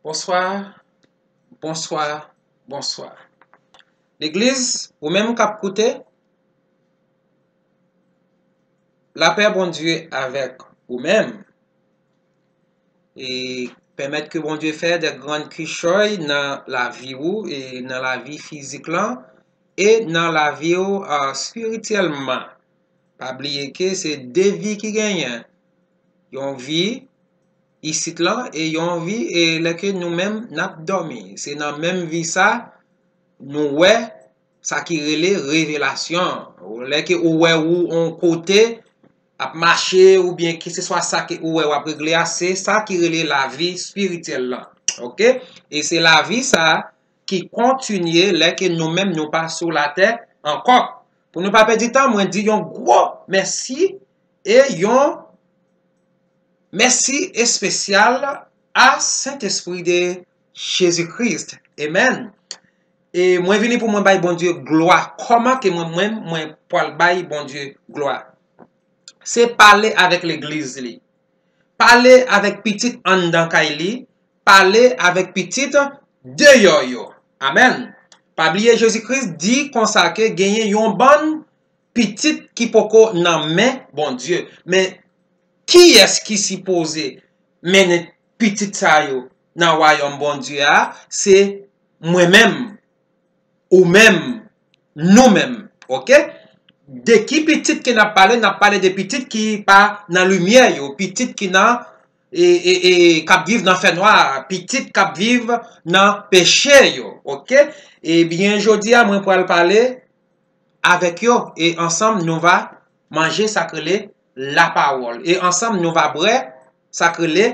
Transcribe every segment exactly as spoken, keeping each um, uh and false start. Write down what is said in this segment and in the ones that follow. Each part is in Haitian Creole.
Bonswa, bonswa, bonswa. Legliz, ou menm k ap koute, lapè Bondye avèk ou menm. E pèmèt ke Bondye fè de grann kichòy nan lavi ou e nan lavi fizik lan e nan lavi ou, a, espirityèlman. Pa bliye ke se de vi ki genyen. Yon vi isit lan e yon vi, e lè ke nou menm n ap dòmi. Se nan menm vi sa nou wè sa ki rele revelasyon. Lè ke ou wè ou on kote ap mache oubyen keseswa sa ke ou wè w ap regle a, se sa ki rele lavi espirityèl lan. Oke? E se lavi sa ki kontinye lè ke nou menm nou pa sou latè ankò. Pou nou pa pèdi tan, mwen di yon gwo mèsi e yon mèsi espesyal a Sentespri de Jezi Kris. Amen. E mwen vini pou mwen bay Bondye glwa. Kòman ke mwen menm mwen pral bay Bondye glwa? Se pale avèk legliz li. Pale avèk pitit anndan kay li, pale avèk pitit deyò yo. Amen. Pa bliye Jezi Kris di konsa ke genyen yon bann pitit ki poko nan men Bondye. Men kiyès ki sipoze mennen pitit sa yo nan wayòm Bondye a? Se mwen menm, ou menm, nou menm. Oke? De ki pitit ke n ap pale? N ap pale de pitit ki pa nan limyè yo, pitit ki nan, e, e, e, k ap viv nan fènwa, pitit k ap viv nan peche yo. Oke? Ebyen, jodi a, mwen pral pale avèk yo, e ansanm nou va manje sa k rele lapawòl. E ansanm nou va bwè sa k rele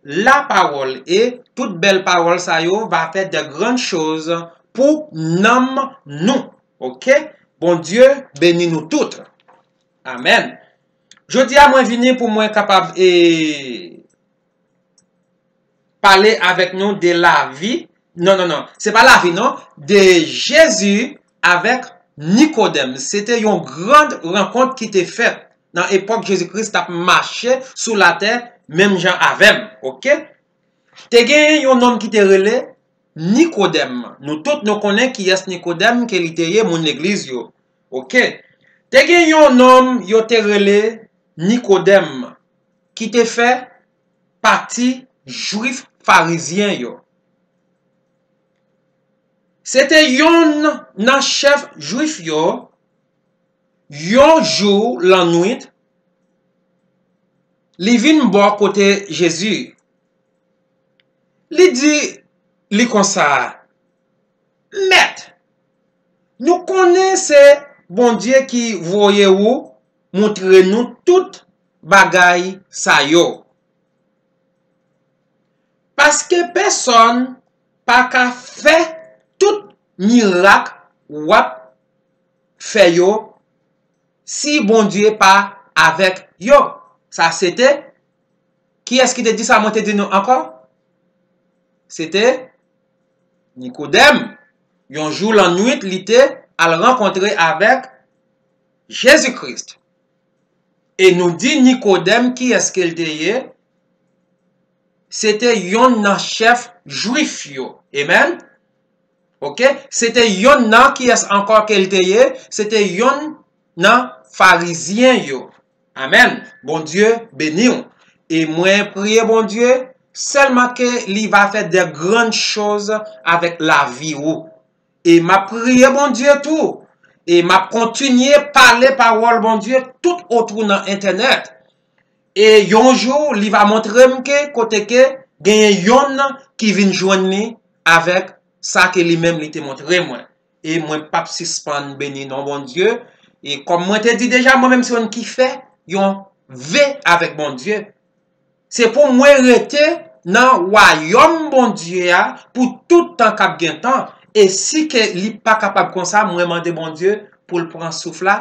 lapawòl. E tout bèl pawòl sa yo va fè de grann choz pou nanm nou. Oke? Bondye beni nou tout. Amen. Jodi a, mwen vini pou mwen kapab, e, pale avèk nou de lavi. Non, non, non. Se pa lavi, non. De Jezi avèk Nikodèm. Se te yon gran rankont ki te fèt nan epòk Jezi Kris t ap mache sou latè, menm jan avè m. Oke? Te gen yon nonm ki te rele Nikodèm. Nou tout nou konnen kiyès Nikodèm ke li te ye, moun legliz yo. Oke? Te gen yon nonm yo te rele Nikodèm ki te fè pati Jwif farizyen yo. Se te yonn nan chèf Jwif yo. Yon jou lannwit, li vin bò kote Jezi. Li di li konsa, Mèt, nou konnen se Bondye ki voye ou montre nou tout bagay sa yo. Paske pèsonn pa ka fè tout mirak w ap fè yo si Bondye pa avèk yo. Sa se te, kiyès ki te di sa? Mwen te di nou ankò. Se te Nikodèm. Yon jou lannwit, li te al rankontre avèk Jezi Kris. E nou di Nikodèm kiyès ke l te ye? Se te yonn nan chèf Jwif yo. Amen. Oke? Se te yonn nan kiyès ankò ke l te ye? Se te yonn nan Farizyen yo. Amen. Bondye beni w. E mwen priye Bondye sèlman ke li va fè de grann choz avèk lavi ou. E m ap priye Bondye tou. E m ap kontinye pale pawòl Bondye tout otou nan entènèt. E yon jou, li va montre m ke kote ke genyen yonn ki vin jwenn li avèk sa ke li menm li te montre mwen. E mwen p ap sispann beni non Bondye. E kòm mwen te di deja, mwen menm se youn ki fè yon ve avèk Bondye. Se pou mwen rete nan wayòm Bondye a pou tout tan k ap gen tan. E si ke li pa kapab konsa, mwen mande Bondye pou l pran souf la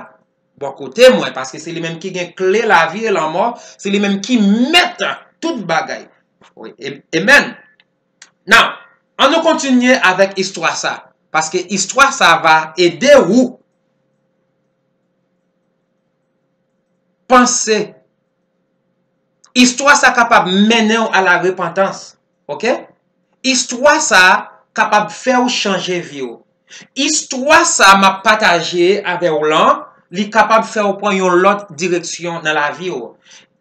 bò kote mwen, paske se li menm ki gen kle lavi e lanmò, se li menm ki mèt tout bagay. Wi, e-, amen. Now, ann nou kontinye avèk istwa sa, paske istwa sa va ede ou panse. Istwa sa kapab mennen w a la repantans. Oke? Istwa sa a kapab fè w chanje vi w. Istwa sa a m ap pataje avè w lan, li kapab fè w pran yon lòt direksyon nan lavi w.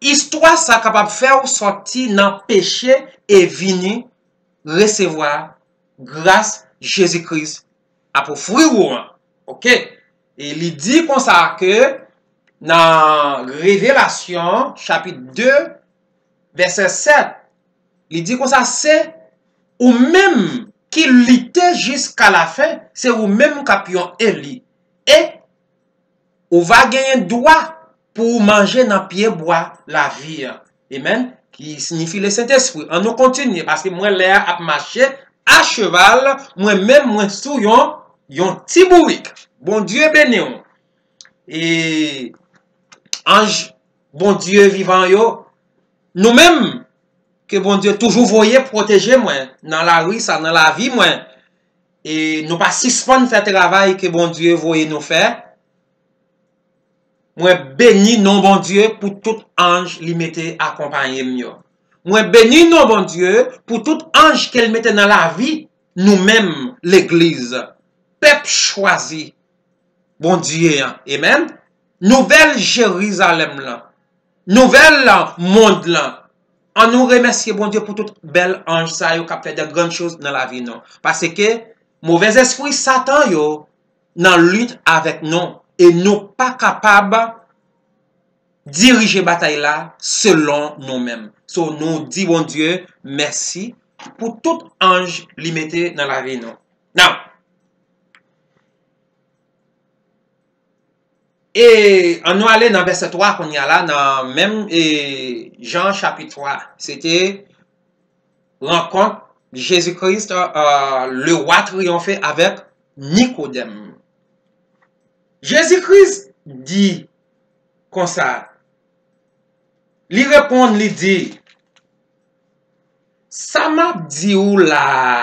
Istwa sa a kapab fè w sòti nan peche e vini resevwa gras Jezi Kris ap ofri w an. Oke? E li di konsa ke nan Revelasyon, chapit de, vèsè sèt, li di konsa, se ou menm ki lite jiska lafen, se ou menm k ap yon eli. E ou va genyen dwa pou w manje nan pyebwa lavi an. Amen. Ki siyifi Lesentespri. An nou kontinye, paske mwen lè a ap mache a cheval, mwen menm mwen sou yon, yon ti bourik. Bondye beni w. E anj Bondye vivan yo, nou menm, ke Bondye toujou voye pwoteje mwen nan lari sa, nan lavi mwen. E nou pa sispann fè travay ke Bondye voye nou fè. Mwen beni non Bondye pou tout anj li mete akonpaye m yo. Mwen beni non Bondye pou tout anj ke l mete nan lavi nou menm legliz, pèp chwazi Bondye an. Amen. Nouvèl Jerizalèm lan, nouvèl mond lan. An nou remèsye Bondye pou tout bèl anj sa yo k ap fè de grann choz nan lavi nou. Paske movèzespri Satan yo nan lit avèk nou e nou pa kapab dirije batay la selon nou menm. So, nou di Bondye mèsi pou tout anj li mete nan lavi nou. Now, e an nou ale nan vèsè twa kounye a la, nan menm e, Jan chapit twa. Se te rankont Jezi Kris, euh, le wa triyonfe avèk Nikodèm. Jezi Kris di konsa, li reponn, li di, sa m ap di w la a,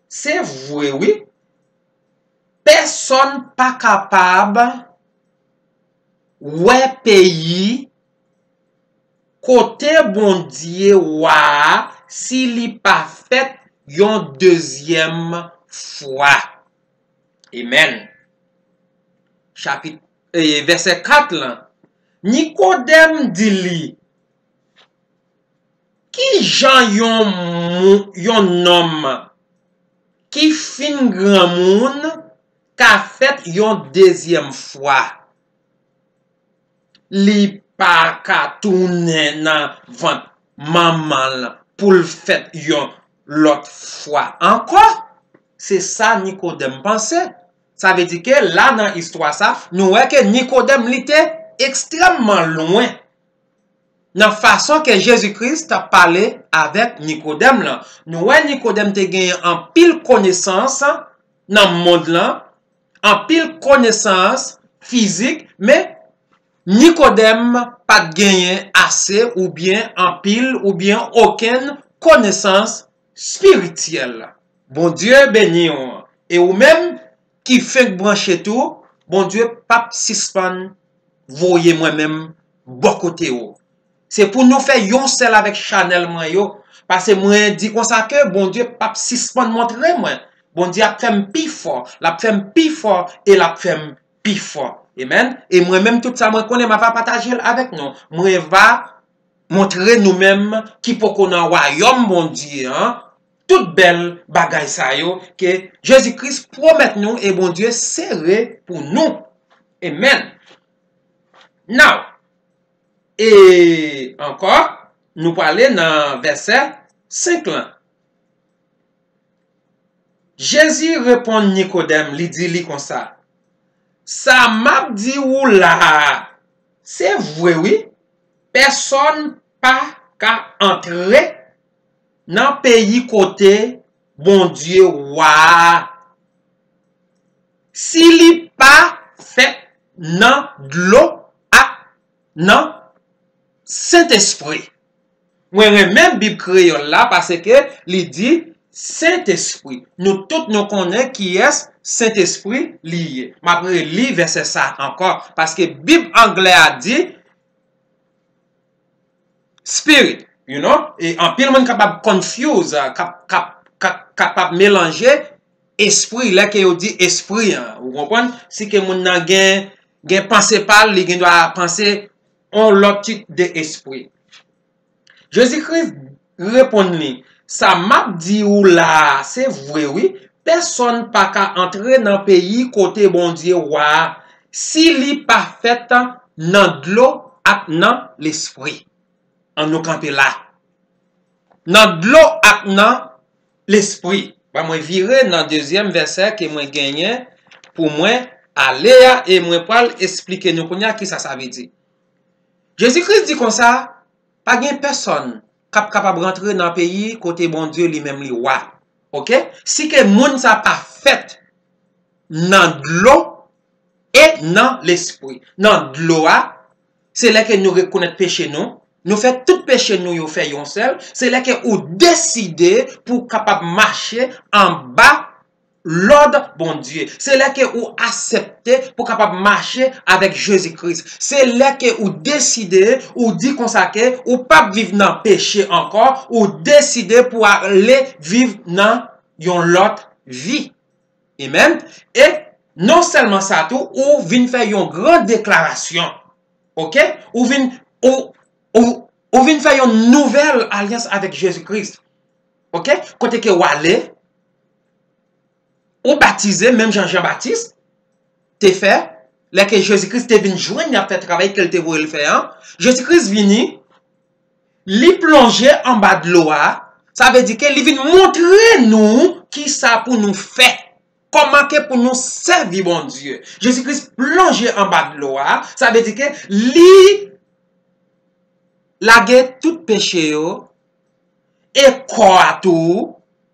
se vre wi. Pèsonn pa kapab wè peyi kote Bondye wa a si li pa fèt yon dezyèm fwa. Amen. Chapit, e, vèsè kat lan. Nikodèm di li, ki jan yon, mou- yon nonm ki fin granmoun ka fèt yon dezyèm fwa? Li pa ka tounen nan vant manman l pou l fèt yon lòt fwa ankò? Se sa Nikodèm panse. Sa vle di ke la nan istwa sa, nou wè ke Nikodèm li te ekstrèmman lwen nan fason ke Jezi Kris t ap pale avèk Nikodèm lan. Nou wè Nikodèm te genyen anpil konesans nan mond lan, anpil konesans fizik, men Nikodèm pa t genyen ase oubyen anpil oubyen okenn konesans espirityèl. Bondye beni w. E ou menm ki fenk branche tou, Bondye p ap sispann voye mwen menm bò kote w. Se pou nou fè yon sèl avèk chanèl mwen yo. Paske mwen di konsa ke Bondye p ap sispann montre mwen. Bondye ap fè m pi fò, l ap fè m pi fò e l ap fè m pi fò. Amen. E mwen menm, tout sa mwen konnen, m ava pataje l avèk nou. Mwen va montre nou menm ki poko nan wayòm Bondye an, tout bèl bagay sa yo ke Jezi Kris pwomèt nou e Bondye sere pou nou. Amen. Now, e ankò, nou prale nan vèsè senk lan. Jezi reponn Nikodèm, li di li konsa, sa m ap di ou la a, se vre wi, pèsonn pa ka antre nan peyi kote Bondye wa a, si li pa fèt nan dlo ak nan Sentespri. Mwen renmen Bib kreyòl la paske li di Sentespri. Nou tout nou konnen kiyès Sentespri li ye. M ap reli vèsè sa ankò, paske Bib anglè a di Spirit, you know? E anpil moun kapab confuse, k ap, k ap ka, kapab melanje espri, lè ke yo di espri an. Ou konprann? Si ke moun nan gen, gen panse pa l, li gen dwa panse on lòt tit de espri. Jezi Kris reponn li, sa m ap di ou la a, se vre wi, pèsonn pa ka antre nan peyi kote Bondye wa a, si li pa fèt nan dlo ak nan Lespri. Ann nou kanpe la. Nan dlo ak nan Lespri. Ban mwen vire nan dezyèm vèsè ke mwen genyen pou mwen ale a, e mwen pral esplike nou kounye a kisa sa vle di. Jezi Kris di konsa, pa gen pèsonn k ap kapab rantre nan peyi kote Bondye li menm li wa. Oke? Si ke moun sa pa fèt nan dlo e nan Lespri. Nan dlo a, se lè ke nou rekonèt peche nou, nou fè tout peche nou yo fè yon sèl, se lè ke ou deside pou kapab mache anba lòd Bondye. Se lè ke ou aksepte pou kapab mache avèk Jezi Kris. Se lè ke ou deside, ou di konsa ke ou p ap viv nan peche ankò, ou deside pou ale viv nan yon lòt vi. Amen. E non sèlman sa tou, ou vin fè yon gran deklarasyon. Oke? Ou vin, ou, ou, ou vin fè yon nouvèl alyans avèk Jezi Kris. Oke? Kote ke w ale, ou batize, menm jan Jan Batis te fè, lè ke Jezi Kris te vin jwenn y ap fè travay ke l te voye l fè an, Jezi Kris vini, li plonje anba dlo a, sa vle di ke li vin montre nou kisa pou nou fè, kòman ke pou nou sèvi Bondye. Jezi Kris plonje anba dlo a, sa vle di ke li lage tout peche yo, e kò a tou,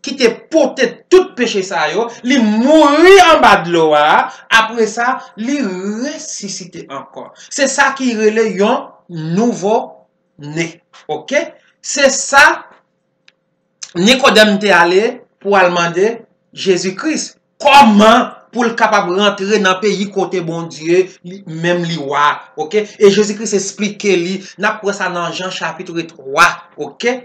ki te pote tout peche sa yo, li mouri anba dlo a, apre sa, li resisite ankò. Se sa ki rele yon nouvo ne. Oke? Se sa Nikodèm te ale pou al mande Jezi Kris kòman pou l kapab rantre nan peyi kote Bondye li menm li wa. Oke? E Jezi Kris esplike li, n ap wè sa nan Jan chapit twa. Oke?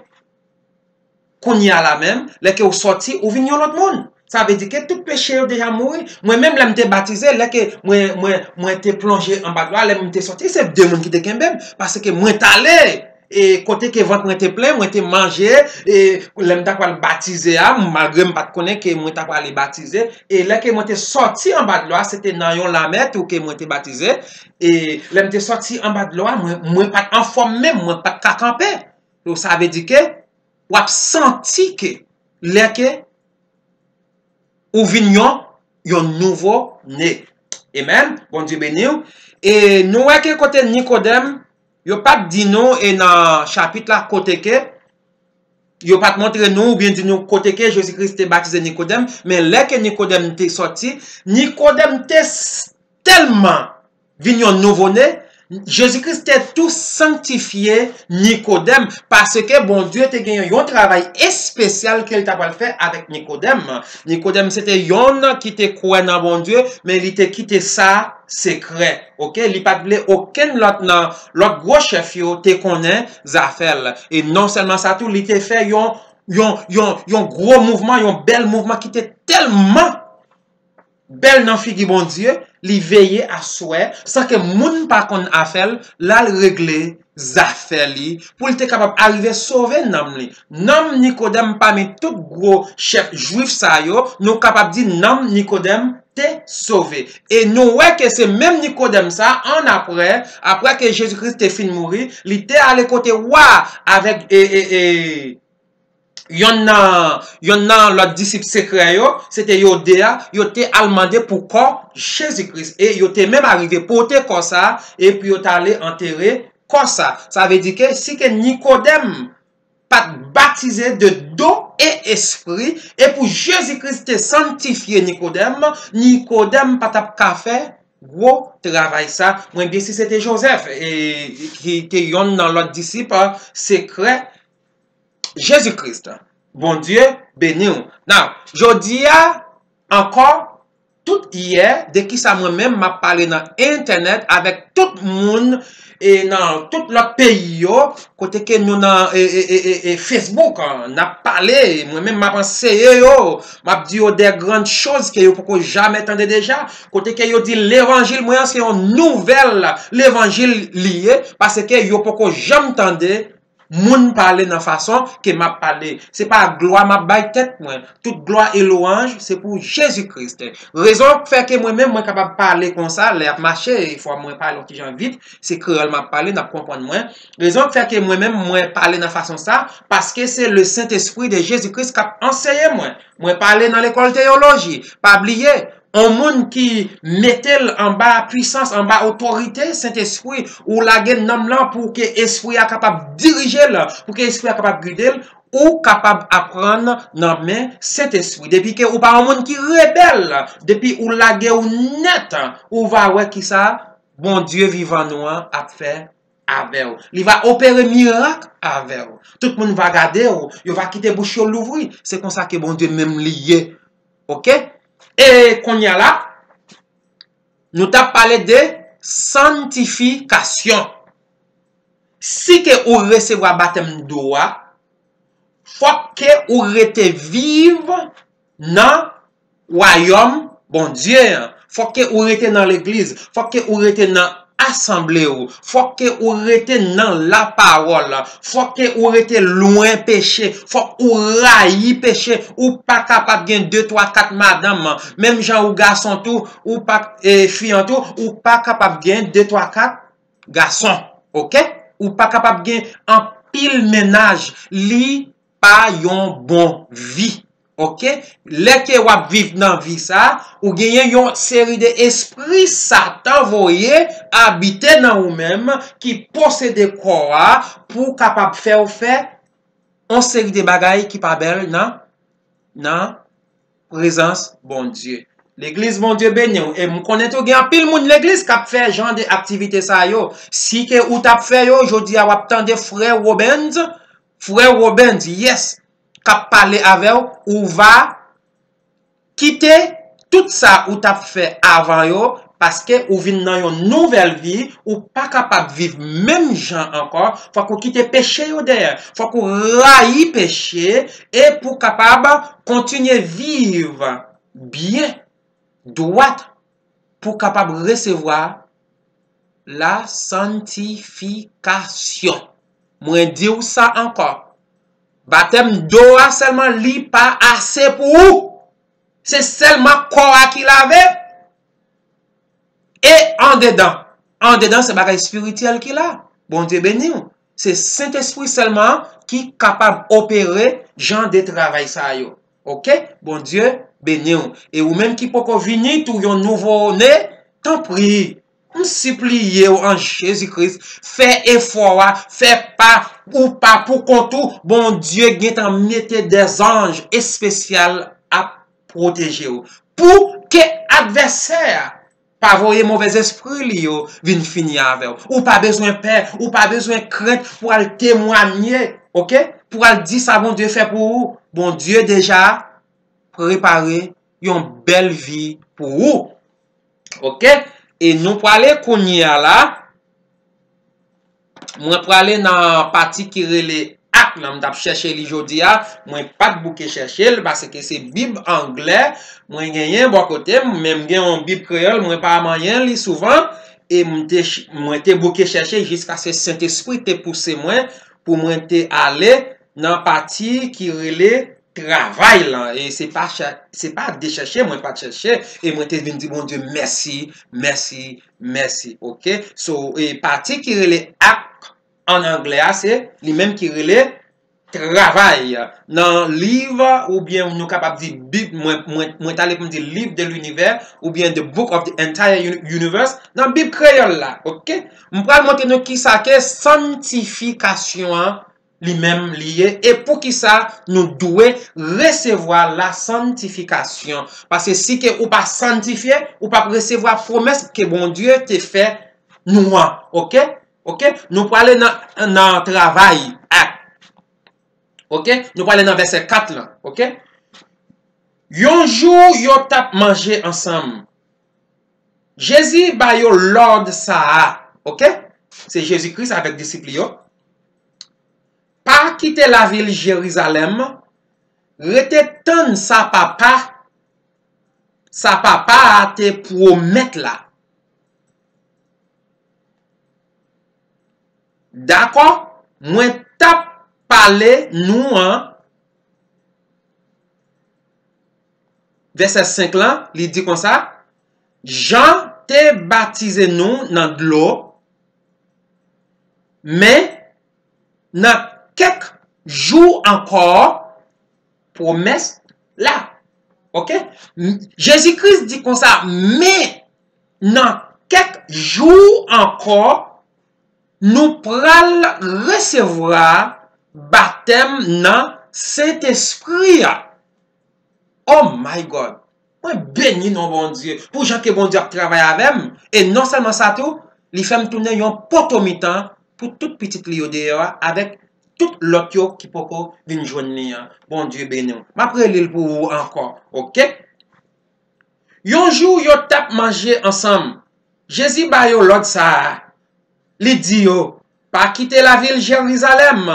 Kounye a la menm, lè ke w sòti, ou vin yon lòt moun. Sa vle di ke tout peche yo deja mouri. Mwen menm, lè m te batize, lè ke mwen, mwen, mwen te plonje anba dlo a, lè m te sòti, se de moun ki te kenbe m. Paske mwen t ale, e kote ke vant mwen te plen, mwen te manje, e lè m ta pral batize a, malgre m pa t konnen ke mwen ta prale batize, e lè ke mwen te sòti anba dlo a, se te nan yon lamè tou ke mwen te batize, e lè m te sòti anba dlo a, mwen, mwen pa t anfòm menm, mwen pa t ka kanpe. Donk, sa vle di ke w ap santi ke lè ke ou vin yon, yon nouvo ne. Amen. Bondye beni w. E nou wè ke kote Nikodèm, yo pa t di nou, e nan chapit la, kote ke, yo pa t montre nou, oubyen di nou kote ke Jezi Kris te batize Nikodèm, men lè ke Nikodèm te sòti, Nikodèm te s-, tèlman vin yon nouvo ne, Jezi Kris te tou sanktifye Nikodèm, paske Bondye te gen yon travay espesyal ke l ta pral fè avèk Nikodèm. Nikodèm se te yonn ki te kwè nan Bondye, men li te kite sa sekrè. Oke? Li pa t vle okenn lòt nan lòt gwo chèf yo te konnen zafè l. E non sèlman sa tou, li te fè yon, yon, yon, yon gwo mouvman, yon bèl mouvman ki te tèlman bèl nan figi Bondye, li veye aswè, san ke moun pa konn afè l, l al regle zafè li, pou l te kapab arive sove nanm li. Nanm Nikodèm pami tout gwo chèf jwif sa yo, nou kapab di nanm Nikodèm te sove. E nou wè ke se menm Nikodèm sa, annapre, apre ke Jezi Kris te fin mouri, li te ale kote wa avèk, e, e, e, yonn nan, yonn nan lòt disip sekrè yo, se te yo de a, yo te al mande pou kò Jezi Kris. E yo te menm arive pote kò sa, epi yo t ale antere kò sa. Sa vle di ke si ke Nikodèm pa t batize de do e espri, e pou Jezi Kris te sanktifye Nikodèm, Nikodèm pa t ap ka fè gwo travay sa. Mwen byen si se te Jozèf, e, ki te yonn nan lòt disip, a, sekrè Jezi Kris. Bondye beni w. Now, jodi a, ankò, tout yè de kisa mwen menm m ap pale nan entènèt avèk tout moun e nan tout lòt peyi yo, kote ke nou nan e, e, e, e, e Facebook, an, n ap pale, mwen menm m ap anseye yo, m ap di yo de grann choz ke yo poko jamè tande deja, kote ke yo di levanjil mwen an se yon nouvèl levanjil li ye, paske yo poko janm tande moun pale nan fason ke m ap pale. Se pa glwa m ap bay tèt mwen. Tout glwa e lwanj, se pou Jezi Kris. Rezon k fè ke mwen menm, mwen kapab pale konsa, lè y ap mache, fò mwen pale yon ti jan vit, se kreyòl m ap pale, n ap konprann mwen. Rezon k fè ke mwen menm, mwen pale nan fason sa, paske se le Sentespri de Jezi Kris k ap anseye mwen. Mwen pale nan lekòl teyoloji. Pa bliye, on moun ki mete l anba pwisans, anba otorite Sentespri, ou lage nanm lan pou ke Espri a kapab dirije l, pou ke Espri a kapab gide l, ou kapab aprann nan men Sentespri. Depi ke ou pa yon moun ki rebèl, depi ou lage w nèt, ou va wè kisa Bondye vivan nou an ap fè avè w. Li va opere mirak avè w. Tout moun va gade w, yo va kite bouch yo louvri. Se konsa ke Bondye menm li ye. Oke? E kounye a la, nou t ap pale de santifikasyon. Si ke ou resevwa batèm dlo a, fòk ke ou rete viv nan wayòm Bondye an. Fòk ke ou rete nan legliz. Fòk ke ou rete nan asanble w. Fòk ke ou rete nan lapawòl. Fòk ke ou rete lwen peche. Fòk ou rayi peche. Ou pa kapab gen de, twa, kat madanm. Menm jan ou gason tou, ou pa, e, fi an tou, ou pa kapab gen de, twa, kat gason. Oke? Ou pa kapab gen anpil mennaj. Li pa yon bon vi. Oke? Lè ke w ap viv nan vi sa, ou genyen yon seri de espri Satan voye abite nan ou menm ki posede kò a pou kapab fè w fè yon seri de bagay ki pa bèl nan, nan prezans Bondye. Legliz, Bondye beni w. E m konnen tou gen anpil moun legliz k ap fè jan de aktivite sa yo. Si ke ou t ap fè yo, jodi a w ap tande frè Robens, frè Robens, yes, k ap pale avè w, ou va kite tout sa ou t ap fè avan yo, paske ou vin nan yon nouvèl vi, ou pa kapab viv menm jan ankò, fòk ou kite peche yo dèyè, fòk ou rayi peche, e pou kapab kontinye viv byen, dwat, pou kapab resevwa la santifikasyon. Mwen di w sa ankò. Batèm dlo a sèlman li pa ase pou ou. Se sèlman kò a ki lave. E andedan. Andedan se bagay espirityèl ki la. Bondye beni w. Se Sentespri sèlman ki kapab opere jan de travay sa yo. Oke? Bondye beni w. E ou menm ki poko vini tou yon nouvo ne, tanpri, m sipliye w an Jezi Kris, fè efò a, fè pa ou pa pou kont ou, Bondye gentan mete dèzanj espesyal ap pwoteje w. Pou ke advèsè a pa voye movèzespri li yo vin fini avè w. Ou pa bezwen pè, ou pa bezwen krent pou al temwanye, oke? Pou al di sa Bondye fè pou ou. Bondye deja prepare yon bèl vi pou ou. Oke? E nou prale kounye a la, mwen prale nan pati ki rele ak lan, m t ap chèche li jodi a, mwen pa t bouke chèche l, paske se Bib anglè mwen genyen bò kote m, men m gen yon Bib kreyòl, mwen pa manyen li souvan, e m te ch-, mwen te bouke chèche jiskaske Sentespri te pouse mwen pou mwen te ale nan pati ki rele travay lan. E se pa chè-, se pa de chèche, mwen pa t chèche, e mwen te vin di Bondye mèsi, mèsi, mèsi, oke? So, e pati ki rele ak an anglè a, se li menm ki rele travay. Nan liv, oubyen nou kapab di Bib, mwen, mwen, mwen t ale pou m di Livre de l'Univers, oubyen The Book of the Entire Uni-, Universe, nan Bib kreyòl la, oke? M pral montre nou kisa ke santifikasyon an li menm li ye, e poukisa nou dwe resevwa la santifikasyon. Paske si ke ou pa santifye, ou p ap resevwa pwomès ke Bondye te fè nou an, oke? Oke? Nou prale nan, nan travay ak. Oke? Nou prale nan vèsè kat lan, oke? Yon jou, yo t ap manje ansanm. Jezi ba yo lòd sa a, oke? Se Jezi Kris avèk disip li yo. Pa kite lavil Jerizalèm, rete tann sa Papa, sa Papa a te pwomèt la. Dakò, mwen t ap pale nou an, vèsè senk lan, li di konsa, Jan te batize nou nan dlo, men nan kèk jou ankò, pwomès la. Oke? M- Jezi Kris di konsa, men nan kèk jou ankò, nou pral resevwa batèm nan Sentespri a. Oh my God! Mwen beni non Bondye pou jan ke Bondye ap travay avè m. E non sèlman sa tou, li fè m tounen yon poto mitan pou tout pitit li yo deyò a avèk tout lòt yo ki poko vin jwenn li an. Bondye beni w. M ap reli l pou ou ankò, oke? Yon jou, yo t ap manje ansanm. Jezi ba yo lòd sa a. Li di yo, pa kite lavil Jerizalèm,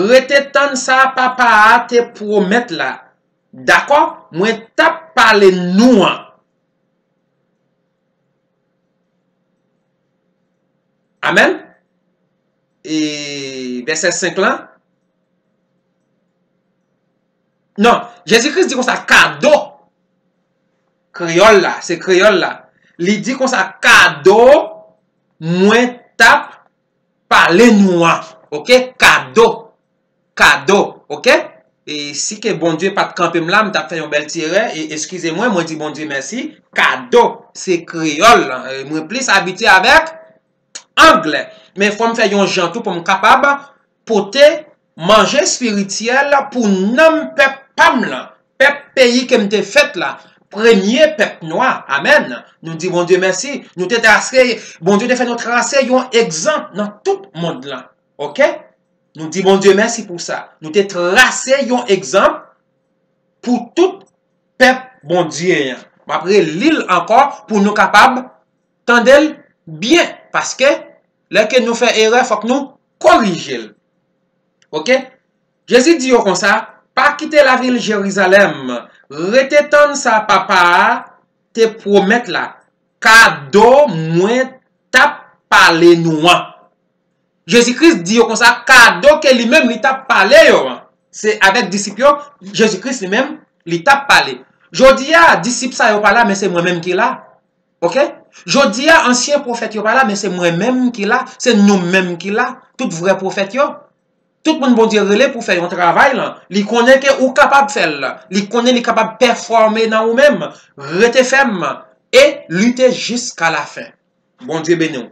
rete tann sa Papa a te pwomèt la. Dakò, mwen t ap pale nou an. Amèn. E vèsè senk lan. Non, Jezi Kris di konsa, kado. Kreyòl la, se kreyòl la. Li di konsa, kado mwen t ap pale nou an. Oke? Kado. Kado. Oke? E si ke Bondye pa t kanpe m la, m t ap fè yon bèl ti erè. E eskize mwen, mwen di Bondye mèsi. Kado. Se kreyòl. E mwen plis abitye avèk anglè. Men fò m fè yon jan tou pou m kapab pote manje espirityèl pou nanm pèp pa m lan, pèp peyi ke m te fèt la, premye pèp nwa. Amèn. Nou di Bondye mèsi. Nou te trase, Bondye te fè nou trase yon egzanp nan tout mond lan. Oke? Nou di Bondye mèsi pou sa. Nou te trase yon egzanp pou tout pèp Bondye an. M ap reli l ankò pou nou kapab tande l byen, paske lè ke nou fè erè, fòk nou korije l. Oke? Jezi di yo konsa, pa kite lavil Jerizalèm, rete tann sa Papa a te pwomèt la, kado mwen t ap pale nou an. Jezi Kris di yo konsa, kado ke li menm li t ap pale yo an. Se avèk disip yo, Jezi Kris li menm, li t ap pale. Jodi a, disip sa yo pa la, men se mwen menm ki la. Oke? Jodi a, ansyen pwofèt yo pa la, men se mwen menm ki la, se nou menm ki la, tout vrè pwofèt yo. Tout moun Bondye rele pou fè yon travay lan, li konnen ke ou kapab fè l, li konnen li kapab pèfòme nan ou menm. Rete fèm e lite jiska lafen. Bondye beni w.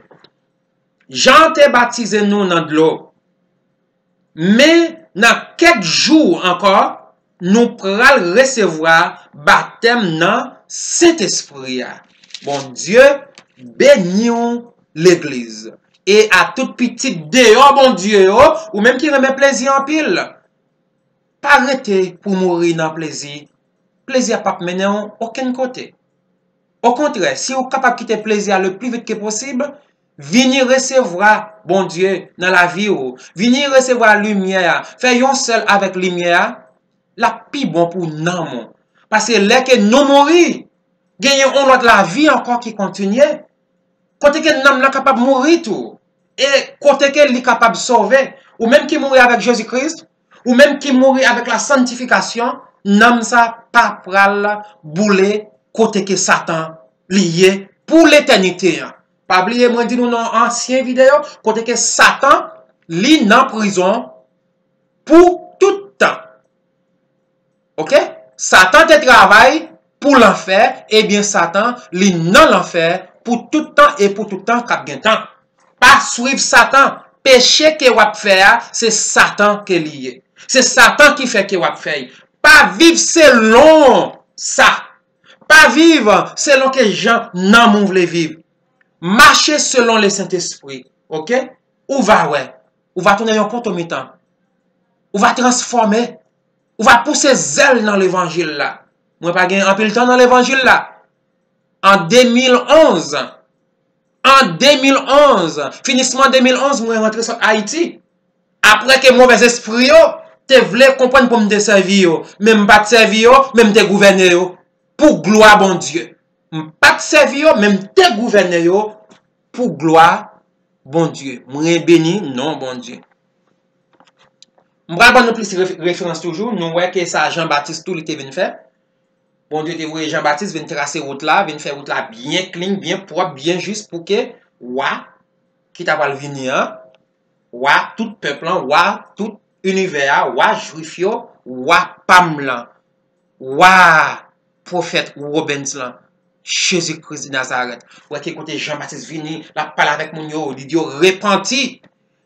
Jan te batize nou nan dlo, men nan kèk jou ankò, nou pral resevwa batèm nan Sentespri a. Bondye beni w, legliz. E a tout pitit deyò Bondye yo, ou menm ki renmen plezi anpil, pa rete pou mouri nan plezi. Plezi a p ap mennen w okenn kote. Okontrè, si w kapab kite plezi a le pli vit ke posib, vini resevwa Bondye nan lavi w. Vini resevwa limyè a. Fè yon sèl avèk limyè a, l ap pi bon pou nanm ou. Paske lè ke nou mouri, genyen yon lòt lavi ankò ki kontinye. Kote ke nanm lan kapab mouri tou. E kote ke li kapab sove. Ou menm ki mouri avèk Jezi Kris, ou menm ki mouri avèk la santifikasyon, nanm sa pa pral boule kote ke Satan li ye pou letènite an. Pa bliye, mwen di nou nan ansyen videyo, kote ke Satan li nan prizon pou tout tan. Oke? Satan te travay pou lanfè, ebyen Satan, li nan lanfè pou tout tan e pou tout tan k ap gen tan. Pa swiv Satan. Peche ke w ap fè a, se Satan ke li ye. Se Satan ki fè ke w ap fè l. Pa viv selon sa. Pa viv selon ke jan nanm ou vle viv. Mache selon le Sentespri. Oke? Ou va wè. Ou va tounen yon poto mitan. Ou va transfòme. Ou va pouse zèl nan levanjil la. Mwen pa gen anpil tan nan levanjil la. An de mil onz, an de mil onz, finisman de mil onz, mwen rantre sot Ayiti. Apre ke movèzespri yo te vle konprann pou m te sèvi yo, men m pa t sèvi yo, men m te gouvène yo pou glwa Bondye. M pa t sèvi yo, men m te gouvène yo pou glwa Bondye. Mwen beni non Bondye. M pral ban nou plis ref- referans toujou. Nou wè ke sa Jan Batis tou li te vin fè. Bondye te voye Jan Batis vin trase wout la, vin fè wout la byen clean, byen pwòp, byen jis pou ke wa ki ta pral vini an, wa tout pèp lan, wa tout inivè a, wa jwif yo, wa pa m lan, wa pwofèt Robens lan, Jezi Kris de Nazarèt. Wè ke kote Jan Batis vini, l ap pale avèk moun yo, li di yo repanti,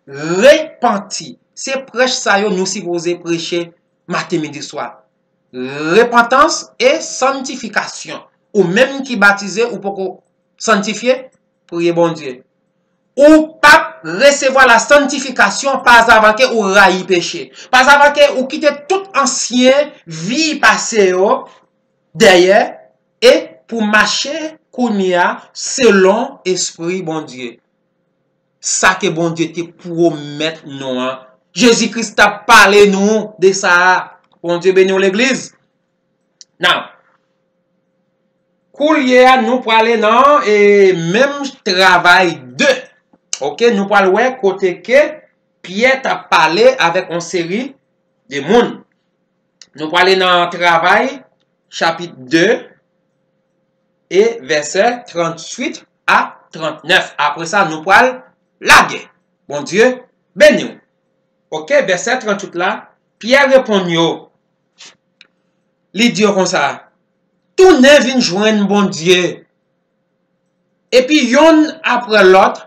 repanti. Se prèch sa yo nou sipoze preche maten, midi, swa. Repantans e santifikasyon. Ou menm ki batize, ou poko santifye, priye Bondye. Ou p ap resevwa la santifikasyon pazavan ke ou rayi peche. Pazavan ke ou kite tout ansyen vi pase yo dèyè e pou mache kounye a selon espri Bondye. Sa ke Bondye te pwomèt nou an. Jezi Kris t ap pale nou de sa a. Bondye beni w legliz. Now, koulye a nou prale nan e, menm travay de. Ok, nou pral wè kote ke Pyè t ap pale avèk yon seri de moun. Nou prale nan travay chapit de e vèsè tranntuit a trannèf. Apre sa, nou pral lage. Bondye beni w. Ok, vèsè tranntuit la, Pyè reponn yo. Li di yo konsa, tounen vin jwenn Bondye. Epi yonn apre lòt,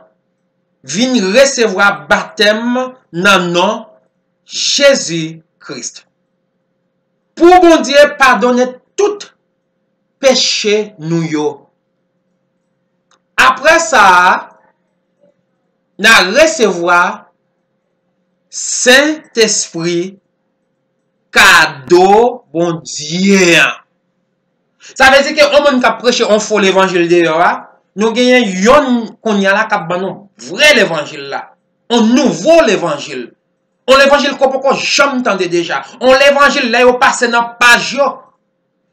vin resevwa batèm nan non Jezi Kris. Pou Bondye padone tout peche nou yo. Apre sa, n a resevwa Sentespri, kado Bondye an. Sa vle di ke yon moun k ap preche yon fo levanjil deyò a, nou genyen yonn kounye a la k ap ban nou vrè levanjil la. Yon nouvo levanjil. Yon levanjil ke w poko janm tande deja. Yon levanjil lè yo pase nan paj yo,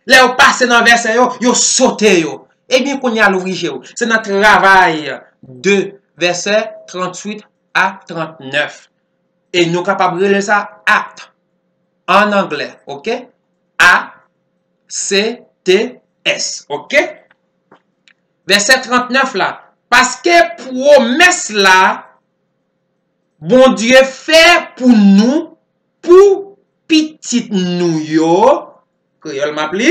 lè yo pase nan vèsè yo, yo sote yo. Ebyen, kounye a louvri je w. Se nan Travay de, vèsè tranntuit a trannèf. E nou kapab rele sa act an anglè, ok? A C T S, ok? Vèsè trannèf la, paske pwomès la Bondye fè pou nou, pou pitit nou yo, kreyòl m ap li,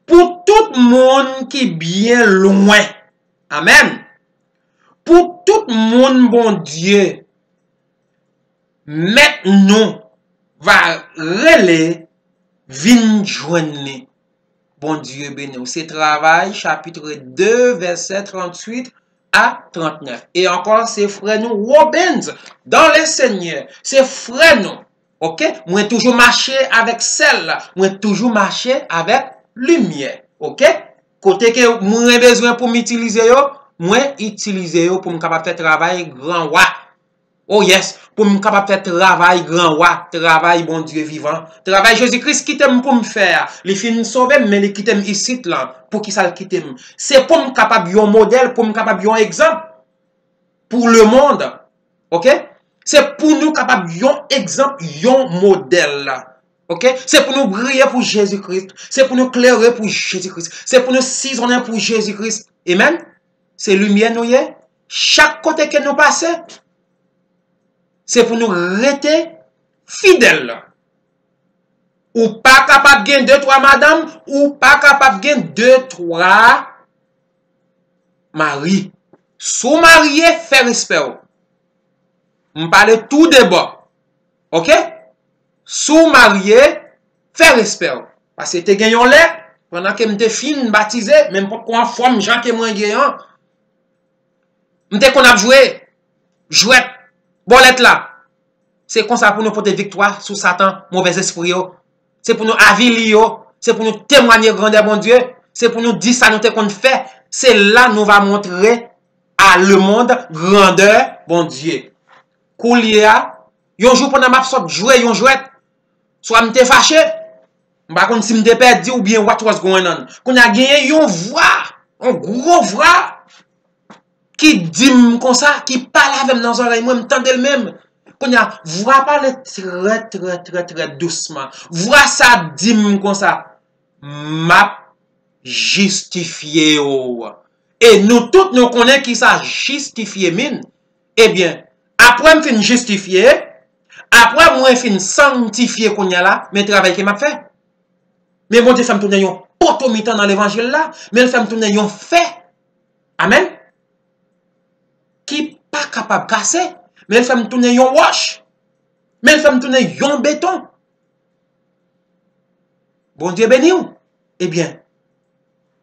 pou tout moun ki byen lwen. Amèn. Pou tout moun Bondye, Mèt nou, va rele vin jwenn li. Bondye beni w. Se Travay, chapit de, vèsè tranntuit a trannèf. E ankò, se frè nou Robens, dans le Seigneur. Se frè nou. Ok? Mwen toujou mache avèk sèl. Mwen toujou mache avèk limyè. Ok? Kote ke mwen bezwen pou m itilize yo, mwen itilize yo pou m kapab fè travay gran wa. Oh yes, pou m kapab fè travay gran wa, travay Bondye vivan, travay Jezi Kris kite m pou m fè a. Li fin sove m, men li kite m isit lan. Poukisa l kite m? Se pou m kapab yon modèl, pou m kapab yon egzanp pou lemonn. Ok? Se pou nou kapab yon egzanp, yon modèl. Ok? Se pou nou briye pou Jezi Kris. Se pou nou klere pou Jezi Kris. Se pou nou sizonnen pou Jezi Kris. Amen? Se limyè nou ye. Chak kote ke nou pase, se pou nou rete fidèl. Ou pa kapab gen de, twa madanm, ou pa kapab gen de, twa mari. Si w marye, fè respè w. M pale tou de bò. Ok? Si w marye, fè respè w. Paske te gen yon lè, pandan ke m te fin batize, men m potko anfòm jan ke mwen ye an, m te konn ap jwe jwèt bòlèt la. Se konsa pou nou pote viktwa sou Satan, movèzespri yo. Se pou nou avili yo. Se pou nou temwaye grandè Bondye. Se pou nou di sa nou te konn fè. Se la nou va montre a lemonn grandè Bondye. Koulye a, yon jou pandan m ap sot jwe yon jwèt, swa m te fache, m pa konn si m te pèdi oubyen what was going on. Kounye a genyen yon vwa, yon gwo vwa, ki di m konsa, ki pale avè m nan zòrèy mwen, m tande l menm. Kounye a, vwa pale trè, trè, trè, trè dousman. Vwa sa di m konsa, "M ap jistifye w." E nou tout nou konnen ki sa jistifye mean. Ebyen, apre m fin jistifye, apre mwen fin sanntifye kounye a la, men travay ke m ap fè. Men Bondye fè m tounen yon poto mitan nan levanjil la, men l fè m tounen yon fè. Amèn. Ki pa kapab kase, men l fè m tounen yon wòch, men l fè m tounen yon beton. Bondye beni w. Ebyen,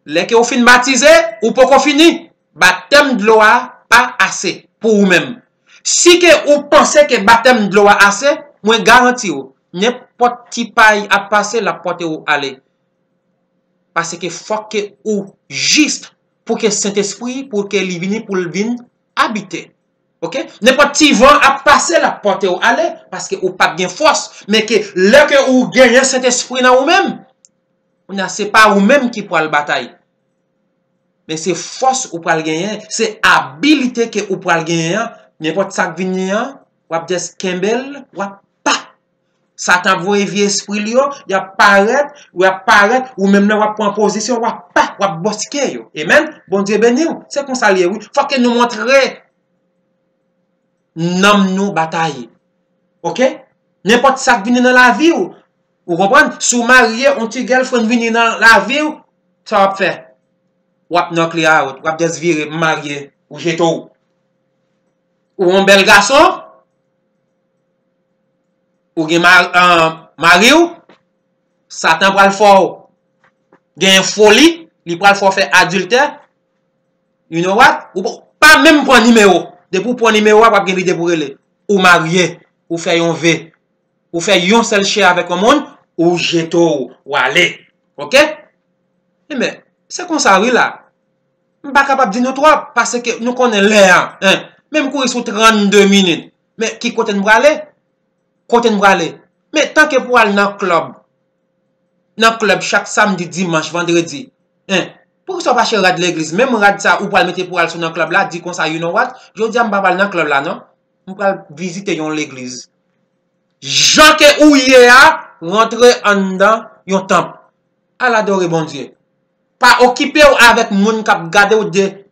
lè ke w fin batize, ou poko fini. Batèm dlo a pa ase pou ou menm. Si ke ou panse ke batèm dlo a ase, mwen garanti w, nenpòt ti pay ap pase, l ap pòte w ale. Paske fòk ke ou jis pou ke Sentespri, pou ke li vini, pou l vin abite. Oke? Nenpòt ti van ap pase, l ap pòte w ale, paske ou p ap gen fòs. Men ke lè ke ou genyen Sentespri nan ou menm, kounye a se pa ou menm ki pral batay. Men se fòs ou pral genyen, se abilite ke ou pral genyen an. Nenpòt sa k vini an, w ap just kenbe l, w ap pa. Satan ap voye vye espri l yo, y ap parèt, y ap parèt, ou menm nan w ap pran pozisyon, w ap pa, w ap bòske yo. Amen. Bondye beni w. Se konsa l ye, wi. Fòk ke nou montre nanm nou batay. Oke? Nenpòt sa k vini nan lavi w, ou konprann? Si w marye, yon ti girlfriend vini nan lavi w, sa w ap fè? W ap knock li out, w ap just vire, "M marye," ou jete w. Ou yon bèl gason, ou gen ma-, ah, mari w, Satan pral fè w genyen foli, li pral fè w fè adiltè. You know what? Ou pa, pa menm pran nimewo. Depi w pran nimewo a, w ap gen lide pou rele. Ou marye, ou fè yon ve, ou fè yon sèl chè avèk yon moun, ou jete w, w ale. Oke? Ebyen, se konsa wi la. M pa kapab di nou twòp, paske nou konnen lè a, en. Men m kouri sou trannde minit. Men ki kote n prale? Kote n prale? Men tanke pou al nan klèb, nan klèb chak samdi, dimanch, vandredi, en. Poukisa w pa achte rad legliz? Menm rad sa ou pral mete pou al sou nan klèb la, di konsa, "You know what? Jodi a m pa pral nan klèb la non. M pral vizite yon legliz." Jan ke ou ye a, rantre anndan yon tanp. Al adore Bondye. Pa okipe w avèk moun k ap gade w de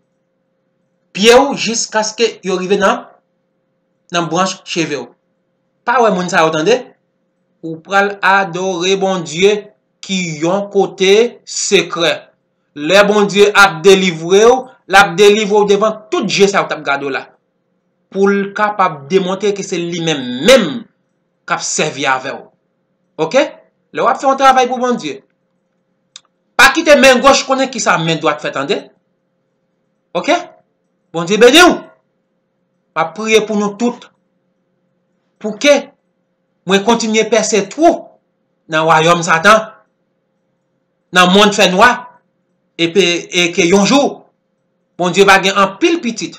pye w jiskaske yo rive nan, nan branch cheve w. Pa wè moun sa yo tande. Ou pral adore Bondye ki yon kote sekrè. Lè Bondye ap delivre w, l ap delivre w devan tout je sa yo t ap gade w la. Pou l kapab demontre ke se li menm menm k ap sèvi avè w. Oke? Lè w ap fè yon travay pou Bondye, pa kite men goch konnen kisa men dwat fè tande. Oke? Bondye beni w. M ap priye pou nou tout. Pou ke mwen kontinye pèse twou nan wayòm Satan, nan mond fènwa, epi, e ke yon jou, Bondye va gen anpil pitit,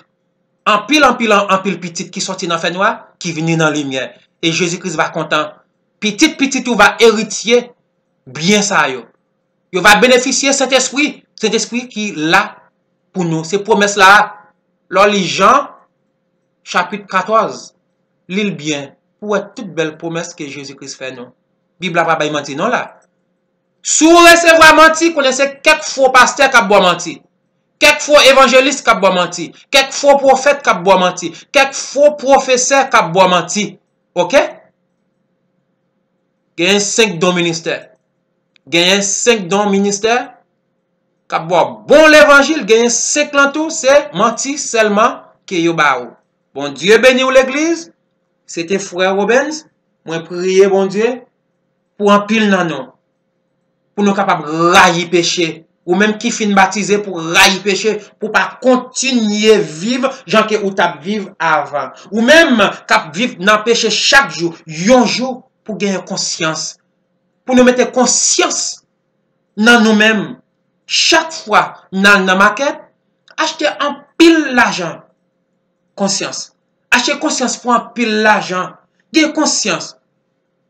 anpil, anpil, an-, anpil pitit ki sòti nan fènwa, ki vini nan limyè. E Jezi Kris va kontan. Pitit, pitit ou va eritye byen sa yo. Yo va benefisye Sentespri, Sentespri ki la pou nou. Se pwomès la. Lè w li Jan, chapit katòz, li l byen, pou w wè tout bèl pwomès ke Jezi Kris fè nou. Bib la pa bay manti non la. Si w resevwa manti, konnen se kèk fo pastè k ap ba w manti. Kèk fo evanjelis k ap ba w manti. Kèk fo pwofèt k ap ba w manti. Kèk fo pwofesè k ap ba w manti. Oke? Genyen senk don ministè. Genyen senk don ministè k ap ba w bon levanjil, genyen senk lan tou, se manti sèlman ke yo ba ou. Bondye beni w, legliz. Se te frè Robens. Mwen priye Bondye pou anpil nan nou, pou nou kapab rayi peche. Ou menm ki fin batize, pou rayi peche, pou pa kontinye viv jan ke ou t ap viv avan. Ou menm k ap viv nan peche chak jou, yon jou pou genyen konsyans. Pou nou mete konsyans nan nou menm. Chak fwa n al nan makèt, achte anpil lajan. Konsyans. Achte konsyans pou anpil lajan. Gen konsyans.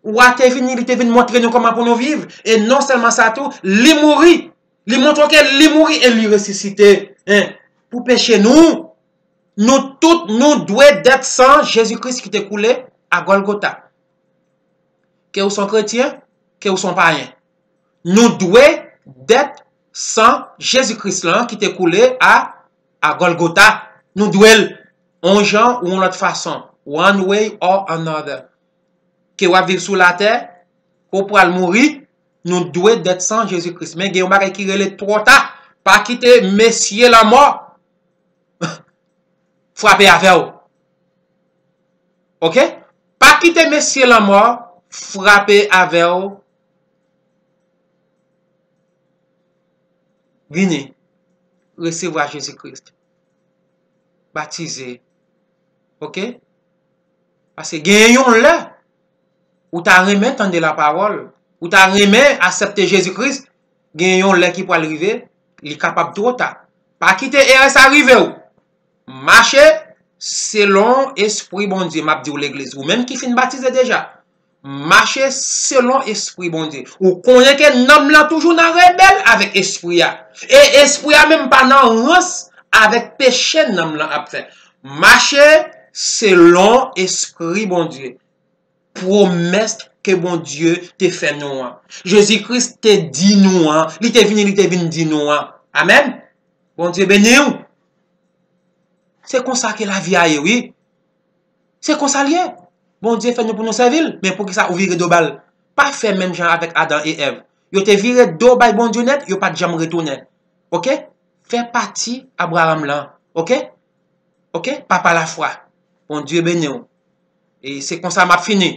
Wa te vini, li te vin montre nou kòman pou nou viv. E non sèlman sa tou, li mouri. Li montre ke li mouri e li resisite. Hein? Pou peche nou, nou tout, nou dwe dèt san Jezi Kris ki te koule a Gòlgota. Ke ou son kretyen, ke ou son payen. Nou dwe dèt san Jezi Kris lan ki te koule a, a Gòlgota. Nou dwe l. On jan ou on lòt fason. One way or another. Ke w ap viv sou latè, ke w pral mouri, nou dwe dèt san Jezi Kris. Men gen yon bagay ki rele twò ta. Pa kite mesye lanmò frape avè w. Oke? Pa kite mesye lanmò frape avè w. Vini. Resevwa Jezi Kris. Batize. Oke? Paske gen yon lè, ou ta renmen tande lapawòl, ou ta renmen aksepte Jezi Kris, gen yon lè ki pral rive, li kapab twò ta. Pa kite erè sa rive w. Mache selon Espri Bondye, m ap di w legliz. Ou menm ki fin batize deja, mache selon Espri Bondye. Ou konnen ke nanm lan toujou nan rebèl avèk espri a. E espri a menm pa nan rans avèk peche nanm lan ap fè. Mache selon Espri Bondye. Pwomès ke Bondye te fè nou an. Jezi Kris te di nou an. Li te vini, li te vin di nou an. Amèn. Bondye beni w. Se konsa ke lavi a ye, wi. Se konsa l ye. Bondye fè nou pou nou sèvi l, men poukisa ou vire do ba l? Pa fè menm jan avèk Adan e Èv. Yo te vire do bay Bondye nèt, yo pa t janm retounen. Oke? Fè pati Abraram lan. Oke? Oke? Papa lafwa. Bondye beni w. E se konsa m ap fini.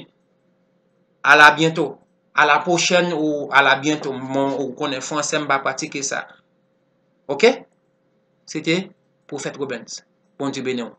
A la byento. A la pwochèn ou a la byento. Bon, ou konnen fransè, m pa pratike sa. Oke? Se te Pwofèt Robens. Bondye beni w.